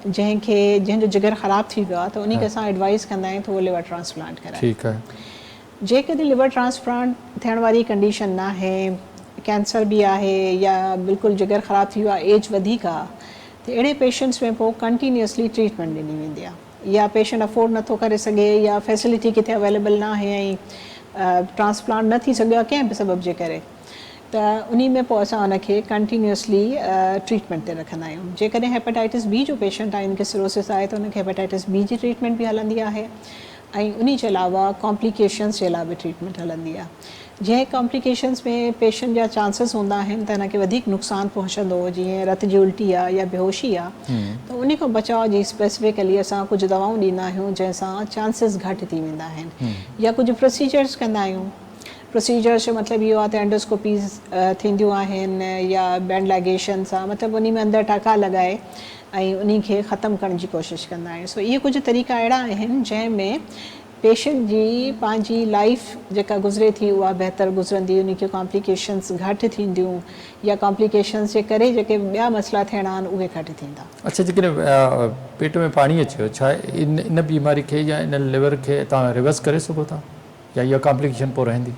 جنهن کي جنهن جو جگر خراب ٿي ويو آهي ته انهي کي اسان ايڊوائز ڪندا آهيون ته اهو ليور ٽرانسپلانٽ ڪرائي. ٺيڪ آهي. جيڪڏهن ليور ٽرانسپلانٽ ٿيڻ واري ڪنڊيشن ناهي ڪينسر به آهي يا بلڪل جگر خراب ٿي ويو آهي ايج وڌيڪ آهي ته اهڙي پيشنٽس ۾ پوء ڪنٽينيوسلي ٽريٽمينٽ ڏني ويندي آهي يا پيشنٽ افورڊ نٿو ڪري سگهي يا فيسلٽي ڪٿي اويليبل ناهي ۽ ٽرانسپلانٽ نه ٿي سگهيو آهي ڪنهن به سبب جي ڪري ته انهي ۾ پوء اسان ان کي ڪنٽينيوسلي ٽريٽمينٽ تي رکندا آهيون جيڪڏهن هيپاٽائٽس بي جو پيشنٽ آهي ان کي سروسس آهي ته ان کي هيپاٽائٽس بي جي ٽريٽمينٽ به هلندي آهي ۽ انهي جي علاوه ڪامپليڪيشنس جي لاء به ٽريٽمينٽ هلندي آهي جنهن ڪامپليڪيشنس ۾ پيشنٽ جا چانسز هوندا آهن ته هن کي وڌيڪ نقصان پهچندو جيئن رت جي الٽي آهي يا بيهوشي آهي ته انهي کان بچاء جي اسپيسفڪلي اسان ڪجهه دوائون ڏيندا آهيون جنهن سان چانسز گهٽ ٿي ويندا آهن يا ڪجهه پروسيجرز ڪندا آهيون پروسيجرز جو مطلب اهو آهي ته اينڊوسڪوپيز ٿينديون آهن يا بينڊ لائگيشن سان مطلب انهي ۾ اندر ٽاڪا لڳائي ۽ انهي کي ختم ڪرڻ جي ڪوشش ڪندا آهيون سو اهي ڪجهه طريقا اهڙا آهن جنهن ۾ پيشنٽ جي پنهنجي لائيف جيڪا گذري ٿي اها بهتر گذرندي انهي کي ڪامپليڪيشنز گهٽ ٿينديون يا ڪامپليڪيشنز جي ڪري جيڪي ٻيا مسئلا ٿيڻا آهن اهي گهٽ ٿيندا. اڇا جيڪڏهن پيٽ ۾ پاڻي اچي ويو ڇا ان بيماري کي يا ان ليور کي توهان ريورس ڪري سگهو ٿا يا اها ڪامپليڪيشن پوء رهندي؟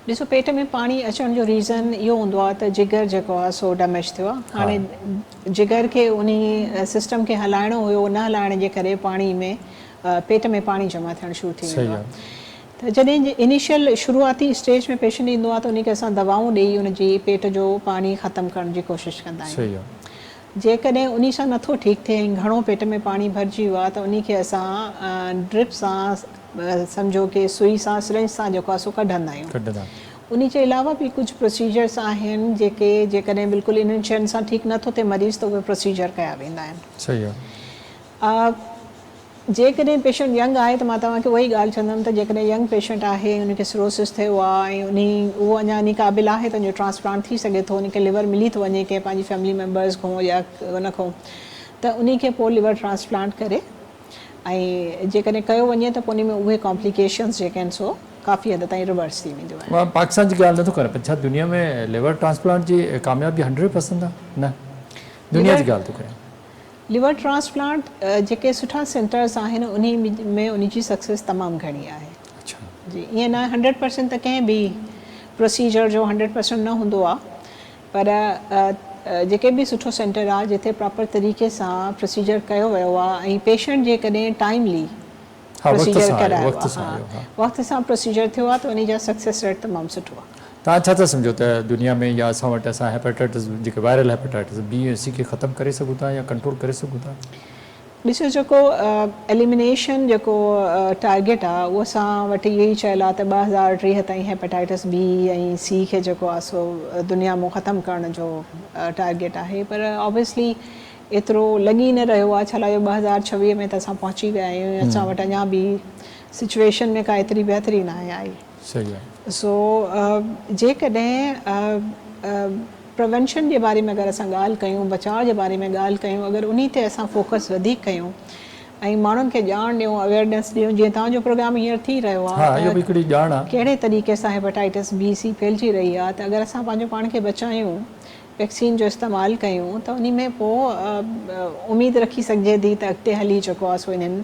ڏسو پيٽ ۾ پاڻي اچڻ جو ريزن اهو هوندو آهي ته جگر جيڪو آهي سو ڊيميج ٿيو آهي هاڻي جگر کي انهي سسٽم کي هلائڻو هيو نه هلائڻ جي ڪري پاڻي ۾ پيٽ ۾ پاڻي جمع ٿيڻ شروع ٿي ويندو آهي ته جڏهن انيشل شروعاتي اسٽيج ۾ پيشنٽ ايندو آهي ته انهي کي اسان دوائون ڏئي ان جي پيٽ جو پاڻي ختم ڪرڻ جي ڪوشش ڪندا آهيون جيڪڏهن انهي سان نٿو ٺيڪ ٿئي ۽ گهڻو پيٽ ۾ پاڻي ڀرجي ويو آهي ته انهي کي اسان ڊرپ سان سمجهو ڪي سئي سان سرنج سان جيڪو آهي سو ڪڍندا آهيون. انهي جي علاوه به ڪجهه پروسيجرس آهن جيڪي جيڪڏهن بلڪل انهن شين سان ٺيڪ نٿو ٿئي مريض ته اهي پروسيجر ڪيا ويندا آهن. صحيح آهي. جيڪڏهن پيشنٽ ينگ آهي ته مان توهان کي اها ئي ڳالهه چوندم ته جيڪڏهن ينگ پيشنٽ آهي ان کي سروسس ٿيو آهي ۽ انهي اهو اڃا انهي قابل آهي ته ان جو ٽرانسپلانٽ ٿي سگهي ٿو ان کي ليور ملي ٿو وڃي ڪنهن پنهنجي فيملي ميمبرز کان يا ان کان ته انهي کي پوء ليور ٽرانسپلانٽ ڪري ۽ جيڪڏهن ڪيو وڃي ته پوء انهي ۾ اهي ڪامپليڪيشنز جيڪي آهن سو ڪافي حد تائين ريورس ٿي وينديون آهن. مان پاڪستان جي ڳالهه نٿو ڪريان پر ڇا دنيا ۾ ليور ٽرانسپلانٽ جي ڪاميابي هنڊريڊ پرسنٽ آهي؟ نه دنيا جي ڳالهه ٿو ڪريان. ليور ٽرانسپلانٽ جيڪي سٺا سينٽرز آهن انهي ۾ انهي جي سڪسيس تمام گهڻي آهي. اڇا. جي ائين نه هنڊريڊ پرسنٽ ته ڪنهن به پروسيجر جو هنڊريڊ پرسنٽ نه هوندو آهي پر جيڪي به سٺو سينٽر آهي جتي پراپر طريقي سان پروسيجر ڪيو ويو آهي ۽ پيشنٽ جيڪڏهن ٽائملي ها وقت پروسيجر سان آيو ڪرايو وقت آهي سان ها آيو ها. وقت سان پروسيجر ٿيو آهي ته انهي جا سڪسيس ريٽ تمام سٺو آهي. توهان ڇا ٿا سمجهو ته دنيا ۾ يا اسان وٽ اسان هيپاٽائٽس جيڪي وائرل هيپاٽائٽس بي ۽ سي کي ختم ڪري سگهون ٿا يا ڪنٽرول ڪري سگهون ٿا؟ ڏسو جيڪو ايليمينيشن جيڪو ٽارگيٽ آ اهو اسان وٽ اهو ئي چيل آ ته 2030 تائين هيپاٽائٽس بي ۽ سي کي جيڪو آ سو دنيا مون ختم ڪرڻ جو ٽارگيٽ آهي پر آبويسلي ايترو لڳي نه رهيو آ ڇا لاء جو 2026 ۾ ته اسان پهچي ويا آهيون ۽ اسان وٽ اڃا به سچويشن ۾ ڪا ايتري بهتري ناهي آئي. صحيح آهي. سو جيڪڏهن پريونشن جي باري ۾ اگر اسان ڳالهه ڪيون بچاء جي باري ۾ ڳالهه ڪيون اگر انهي تي اسان فوڪس وڌيڪ ڪيون ۽ ماڻهن کي ڄاڻ ڏيون اويئرنيس ڏيون جيئن توهان جو پروگرام هينئر ٿي رهيو ها آهي اهو به ته هڪڙي ڄاڻ آهي. ڪهڙي طريقي سان هيپاٽائٽس بي سي ڦهلجي رهي آهي ته اگر اسان پنهنجو پاڻ کي بچايون ويڪسين جو استعمال ڪيون ته انهي ۾ پوء اميد رکي سگهجي ٿي ته اڳتي هلي جيڪو آهي سو انهن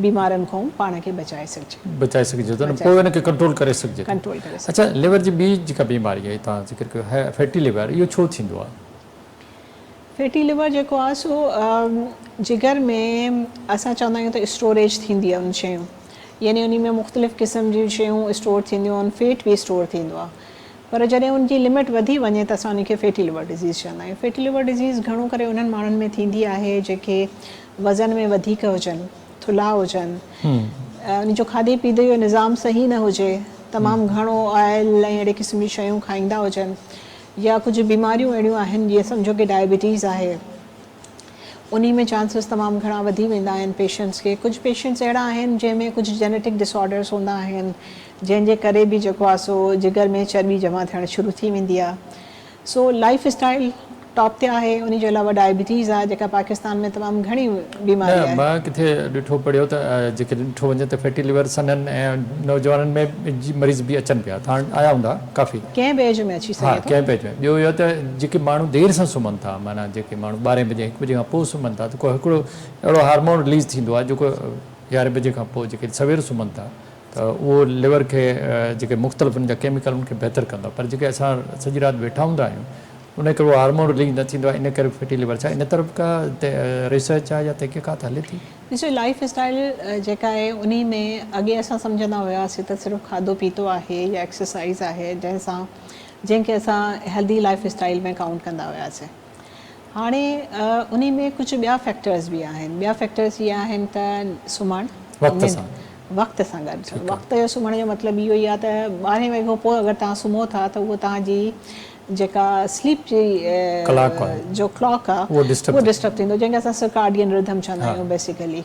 بيمارن کان پاڻ کي بچائي سگهجي. بچائي سگهجي ٿو نه پوء ان کي ڪنٽرول ڪري سگهجي ٿو. ڪنٽرول ڪري اڇا سگهجي. ليور جي ٻي جيڪا بيماري آهي توهان ذڪر ڪيو فيٽي ليور اهو ڇو ٿيندو آهي؟ فيٽي ليور جيڪو آهي سو جگر ۾ اسان چوندا آهيون ته اسٽوريج ٿيندي آهي ان شيون يعني انهي ۾ مختلف قسم جون شيون اسٽور ٿينديون آهن فيٽ به اسٽور ٿيندو آهي پر جڏهن ان جي لمٽ وڌي وڃي ته اسان ان کي فيٽي ليور ڊزيز چوندا آهيون. فيٽي ليور ڊزيز گهڻو ڪري انهن ماڻهن ۾ ٿيندي آهي جيڪي وزن ۾ وڌيڪ هجن، ٿلها هجن، ان جو کاڌي پيتي جو نظام صحيح نه هجي، تمام گهڻو آئل ۽ اهڙي قسم جون شيون کائيندا هجن يا ڪجهه بيماريون اهڙيون آهن جيئن سمجهو ڪي ڊائبٽيز آهي. انهي ۾ چانسز تمام گهڻا وڌي ويندا آهن پيشنٽس کي ڪجهه پيشنٽس اهڙا آهن جنهن ۾ ڪجهه جينيٽڪ ڊس آرڊرس هوندا آهن جنهن جي ڪري به جيڪو آهي سو جگر ۾ چرٻي جمع ٿيڻ شروع ٿي ويندي آهي سو لائف اسٽائل ٽاپ تي آهي انهي جي علاوه ڊائبٽيز آهي جيڪا پاڪستان ۾ تمام گهڻي بيماري نه آهي. مان ڪٿي ڏٺو پڙهيو ته جيڪڏهن ڏٺو وڃي ته فيٽي ليور سنهن ۽ نوجوانن ۾ مريض به اچن پيا ته هاڻ آيا هوندا ڪافي. ڪنهن به ايج ۾ اچي ها سگهي ٿو. ڪنهن به ايج ۾ ٻيو اهو ته جيڪي ماڻهو دير سان سمهن ٿا معنيٰ جيڪي ماڻهو ٻارهين بجي هڪ بجي کان پوء سمهن ٿا ته ڪو هڪڙو اهڙو هارمون رليز ٿيندو آهي جيڪو يارهين بجي کان پوء جيڪي سوير سمهن ٿا ته اهو ليور کي جيڪي مختلف ان جا ڪيميڪل ان کي بهتر ڪندو آهي پر جيڪي اسان سڄي رات ويٺا هوندا آهيون ان ڪري اهو هارمون رليز نه ٿيندو آهي ان ڪري فيٽي ليور ڇا ان طرف ڪا ريسرچ آهي يا تحقيقات هلي ٿي؟ ڏسو لائيف اسٽائيل جيڪا آهي انهي ۾ اڳي اسان سمجهندا هياسين ته صرف کاڌو پيتو آهي يا ايڪسرسائيز آهي جنهن سان جنهن کي اسان هيلدي لائيف اسٽائيل ۾ ڪائونٽ ڪندا هياسين هاڻي انهي ۾ ڪجهه ٻيا فيڪٽرز به آهن ٻيا فيڪٽرز اهي آهن ته سمهڻ وقت سان وقت سان گڏ وقت جو سمهڻ جو مطلب اهو ئي آهي ته ٻارهين وڳي کان پوء اگر توهان سمهو ٿا ته اهو توهان جي جيڪا سليپ جي جو ڪلاڪ آ اهو ڊسٽرب ٿيندو جنهن کي اسان سرڪاڊين رڌم چوندا آهيون بيسيڪلي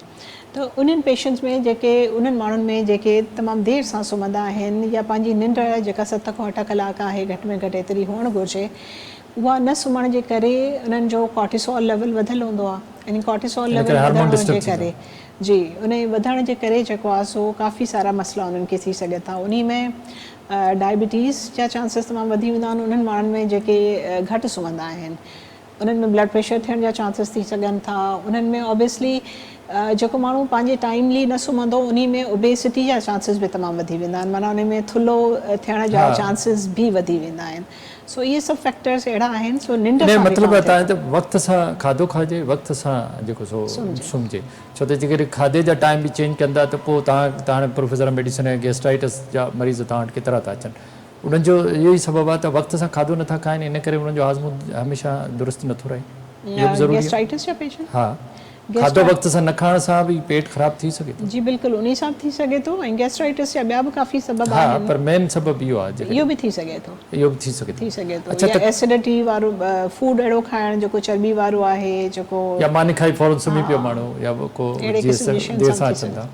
ته انهن پيشنٽس ۾ جيڪي انهن ماڻهن ۾ جيڪي تمام دير سان سمهندا آهن يا پنهنجي ننڊ جيڪا 7 کان 8 ڪلاڪ آهي گهٽ ۾ گهٽ ايتري هئڻ گهرجي اها نه سمهڻ جي ڪري انهن جو ڪارٽيسول ليول وڌل هوندو آهي ۽ ڪارٽيسول ليول وڌڻ جي ڪري جي انهي وڌڻ جي ڪري جيڪو آهي سو ڪافي سارا مسئلا انهن کي ٿي سگهن ٿا انهي ۾ ڊائبٽيز جا چانسز تمام وڌي ويندا آهن انهن ماڻهن ۾ جيڪي گهٽ سمهندا آهن انهن ۾ بلڊ پريشر ٿيڻ جا چانسز ٿي سگهن ٿا انهن ۾ اوبيسلي جيڪو ماڻهو پنهنجي ٽائملي نه سمهندو انهي ۾ اوبيسٽي جا چانسز به تمام وڌي ويندا آهن معنيٰ انهي ۾ ٿلهو ٿيڻ جا چانسز به وڌي ويندا آهن سو اهي سڀ فيڪٽرز اهڙا آهن سو ننڊ سان به مطلب ته وقت سان کاڌو کائجي وقت سان جيڪو سو سمهجي ڇو ته جيڪڏهن کاڌي جا ٽائيم به چينج ڪندا ته پوء توهان ته هاڻي پروفيسر آف ميڊيسن ۽ گيسٽرائٽس جا مريض توهان وٽ ڪيترا ٿا اچن انهن جو اهو ئي سبب آهي ته وقت سان کاڌو نٿا کائن ان ڪري انهن جو هاضمو هميشه درست نٿو رهي اهو به ضروري آهي. گيسٽرائٽس جا پيشنٽ؟ ها. کاڌو وقت سان نه کائڻ سان به پيٽ خراب ٿي سگهي ٿو. جي بلڪل انهي سان به ٿي سگهي ٿو ۽ گيسٽرائٽس جا ٻيا به ڪافي سبب آهن. ها پر مين سبب اهو آهي جيڪڏهن. اهو به ٿي سگهي ٿو. اهو به ٿي سگهي ٿو. ٿي سگهي ٿو يا ايسڊٽي وارو فوڊ اهڙو کائڻ جيڪو چرٻي وارو آهي جيڪو. يا ماني کائي فورن سمهي پيو ماڻهو يا ڪو جيئن دير سان اچن ٿا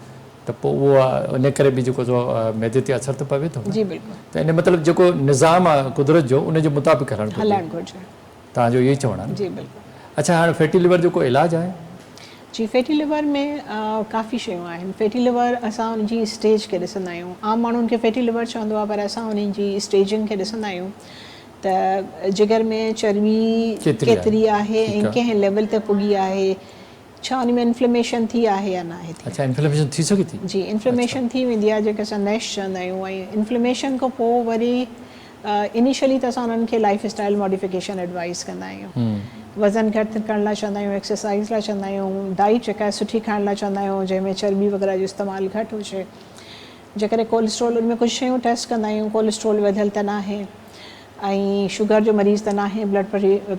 ته پوء اهو ان ڪري به جيڪو سو معدي تي اثر ته پوي ٿو نه. جي بلڪل. ته ان مطلب جيڪو نظام آهي قدرت جو ان جي مطابق هلڻ گهرجي. هلڻ گهرجي. توهان جو اهو ئي چوڻ آهي نه؟ جي بلڪل. اڇا هاڻ فيٽي ليور جو ڪو علاج آهي؟ جي فيٽي ليور ۾ ڪافي شيون آهن. فيٽي ليور اسان ان جي اسٽيج کي ڏسندا آهيون. عام ماڻهو ان کي فيٽي ليور چوندو آهي پر اسان ان جي اسٽيجنگ کي ڏسندا آهيون ته جگر ۾ چرٻي ڪيتري آهي ۽ ڪنهن ليول تي پڳي آهي، ڇا ان ۾ انفليميشن ٿي آهي يا ناهي ٿي. اڇا انفليميشن ٿي سگهي ٿي؟ جي انفليميشن ٿي ويندي آهي جنهن کي اسان نيش چوندا آهيون ۽ انفليميشن کان پوء وري انيشلي ته اسان انهن کي لائف اسٽائل ماڊيفڪيشن ايڊوائيز ڪندا آهيون وزن گهٽ ڪرڻ لاء چوندا آهيون ايڪسرسائز لاء چوندا آهيون ڊائيٽ جيڪا آهي سٺي کائڻ لاء چوندا آهيون جنهن ۾ چرٻي وغيره جو استعمال گهٽ هجي جيڪڏهن ڪولسٽرول ان ۾ ڪجهه شيون ٽيسٽ ڪندا آهيون ڪولسٽرول وڌيل ته ناهي ۽ شگر جو مريض ته ناهي بلڊ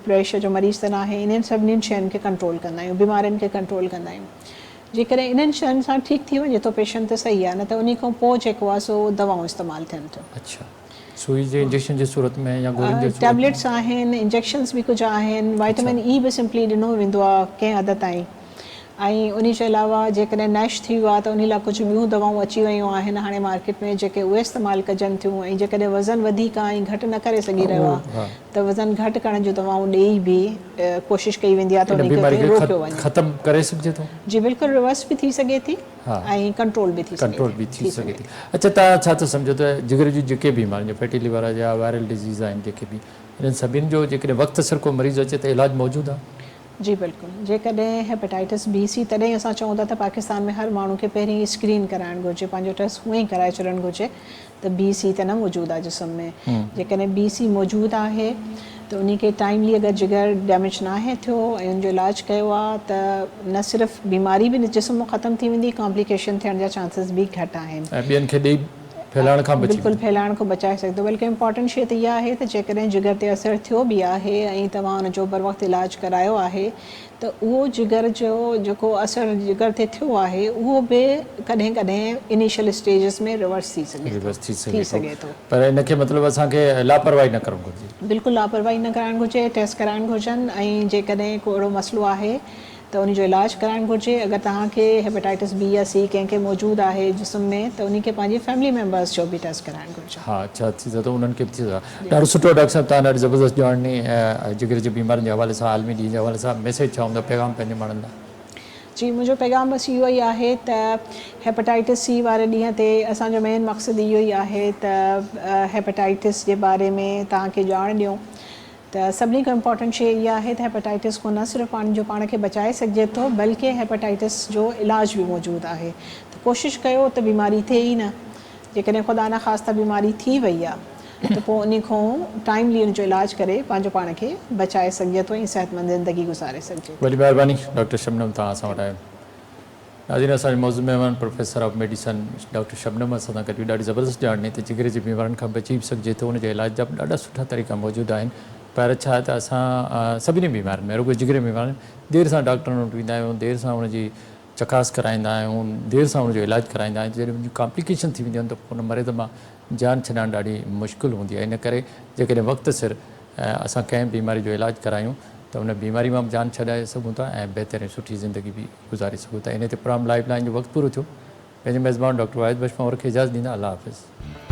پريشر جو مريض ته ناهي انهن سڀني شين کي ڪنٽرول ڪندا آهيون بيمارين کي ڪنٽرول ڪندا آهيون جيڪڏهن انهن شين سان ٺيڪ ٿي وڃي ٿو پيشنٽ ته صحيح آهي نه ته انهي کان پوء جيڪو آهي سو دوائون استعمال ٿين ٿيون. اڇا سوئي جي انجيڪشن جي صورت ۾ يا گورين جي صورت ۾؟ ٽيبليٽس آهن، انجيڪشنس به ڪجهه آهن، وائٽامن اي به سمپلي ڏنو ويندو آهي ڪنهن حد تائين ۽ انهي جي علاوه جيڪڏهن نيش ٿي ويو آهي ته انهي لاء ڪجهه ٻيون دوائون اچي ويون آهن هاڻي مارڪيٽ ۾ جيڪي اهي استعمال ڪجن ٿيون ۽ جيڪڏهن وزن وڌيڪ آهي ۽ گهٽ نه ڪري سگهي رهيو آهي ته وزن گهٽ ڪرڻ جون دوائون ڏيئي به ڪوشش ڪئي ويندي آهي ته ان انهي بيماري کي کي روڪيو وڃي. ختم ڪري سگهجي ٿو؟ جي بلڪل ريورس به ٿي سگهي ٿي. ۽ ڪنٽرول به ٿي سگهي ڪنٽرول به ٿي سگهي ٿي. اڇا توهان ڇا ٿا سمجهو ته جگر جون جيڪي بيماريون جيئن فيٽي ليور آهي يا وائرل ڊزيز آهن جيڪي به انهن سڀني جو جيڪڏهن وقت سر ڪو مريض اچي ته علاج موجود آهي؟ جي بلڪل جيڪڏهن هيپاٽائٽس بي سي تڏهن اسان چئون ٿا ته پاڪستان ۾ هر ماڻهو کي پهرين اسڪرين ڪرائڻ گهرجي پنهنجو ٽيسٽ هونئن ئي ڪرائي ڇڏڻ گهرجي ته بي سي ته نه موجود آهي جسم ۾ جيڪڏهن بي سي موجود آهي ته انهي کي ٽائيملي اگر جگر ڊيميج ناهي ٿيو ۽ ان جو علاج ڪيو آهي ته نه صرف بيماري به جسم مان ختم ٿي ويندي ڪامپليڪيشن ٿيڻ جا چانسز به گهٽ آهن. ۽ ٻين کي ڏئي ڦهلائڻ کان بچي بلڪل ڦهلائڻ کان بچائي سگهي ٿو بلڪه امپارٽنٽ شي ته اها آهي ته جيڪڏهن جگر تي اثر ٿيو به آهي ۽ توهان ان جو بروقت علاج ڪرايو آهي ته اهو جگر جو جيڪو اثر جگر تي ٿيو آهي اهو به ڪڏهن ڪڏهن انيشل اسٽيجز ۾ ريورس ٿي سگهي ٿو. ريورس ٿي سگهي ٿو پر ان کي مطلب اسان کي لاپرواهي نه ڪرڻ گهرجي. بلڪل لاپرواهي نه ڪرائڻ گهرجي ٽيسٽ ڪرائڻ گهرجن ۽ جيڪڏهن ڪو اهڙو مسئلو آهي ته ان جو علاج ڪرائڻ گهرجي اگر توهان کي هيپاٽائٽس بي يا سي ڪنهن کي موجود آهي جسم ۾ ته انهي کي پنهنجي فيملي ميمبرس جو به ٽيسٽ ڪرائڻ گهرجي. ها اڇا ٿي سگهي ٿو انهن کي به ٿي سگهي ٿو. ڏاڍو سٺو ڊاڪٽر صاحب توهان ڏاڍي زبردست ڄاڻ ڏني ۽ جگر جي بيمارين جي حوالي سان عالمي ڏينهن جي حوالي سان ميسيج ڇا هوندو پيغام پنهنجي ماڻهن لاء. جي منهنجو پيغام بس اهو ئي آهي ته هيپاٽائٽس سي واري ڏينهن تي اسان جو مين مقصد اهو ئي آهي ته هيپاٽائٽس جي باري ۾ توهان کي ڄاڻ ڏيون ته سڀني کان امپارٽنٽ شيء اها آهي ته هيپاٽائٽس کان نه صرف پاڻ جو پاڻ کي بچائي سگهجي ٿو بلڪه هيپاٽائٽس جو علاج به موجود آهي ته ڪوشش ڪيو ته بيماري ٿئي ئي نه جيڪڏهن خدا نخواسته بيماري ٿي وئي آهي ته پوء انهي کان ٽائيملي ان جو علاج ڪري پنهنجو پاڻ کي بچائي سگهجي ٿو ۽ صحتمند زندگي گذاري سگهجي ٿي. وڏي مهرباني ڊاڪٽر شبنم توهان اسان وٽ آيو. ناظرين اسان جي موجود مهمان professor of medicine doctor Shabnam اسان سان گڏ هئي ڏاڍي زبردست ڄاڻ ڏني ته جگر جي بيمارين کان بچي به سگهجي ٿو ان جي علاج جا به ڏاڍا سٺا طريقا موجود آهن پر ڇا آهي ته اسان سڀني بيمارين ۾ رڳو جگر جي بيمارين دير سان ڊاڪٽرن وٽ ويندا آهيون دير سان ان جي چڪاس ڪرائيندا آهيون دير سان ان جو علاج ڪرائيندا آهيون جڏهن ان جون ڪامپليڪيشن ٿي وينديون آهن ته ان مريض مان جان ڇڏائڻ ڏاڍي مشڪل هوندي آهي ان ڪري جيڪڏهن وقت سر اسان ڪنهن به بيماري جو علاج ڪرايون ته ان بيماري مان به جان ڇڏائي سگهون ٿا ۽ بهتر ۽ سٺي زندگي به گذاري سگهون ٿا. انهي تي پروگرام لائيف لائين جو وقت پورو ٿيو. پنهنجي ميزبان ڊاڪٽر واحد بخش پنهور کي اجازت ڏيندا. الله حافظ.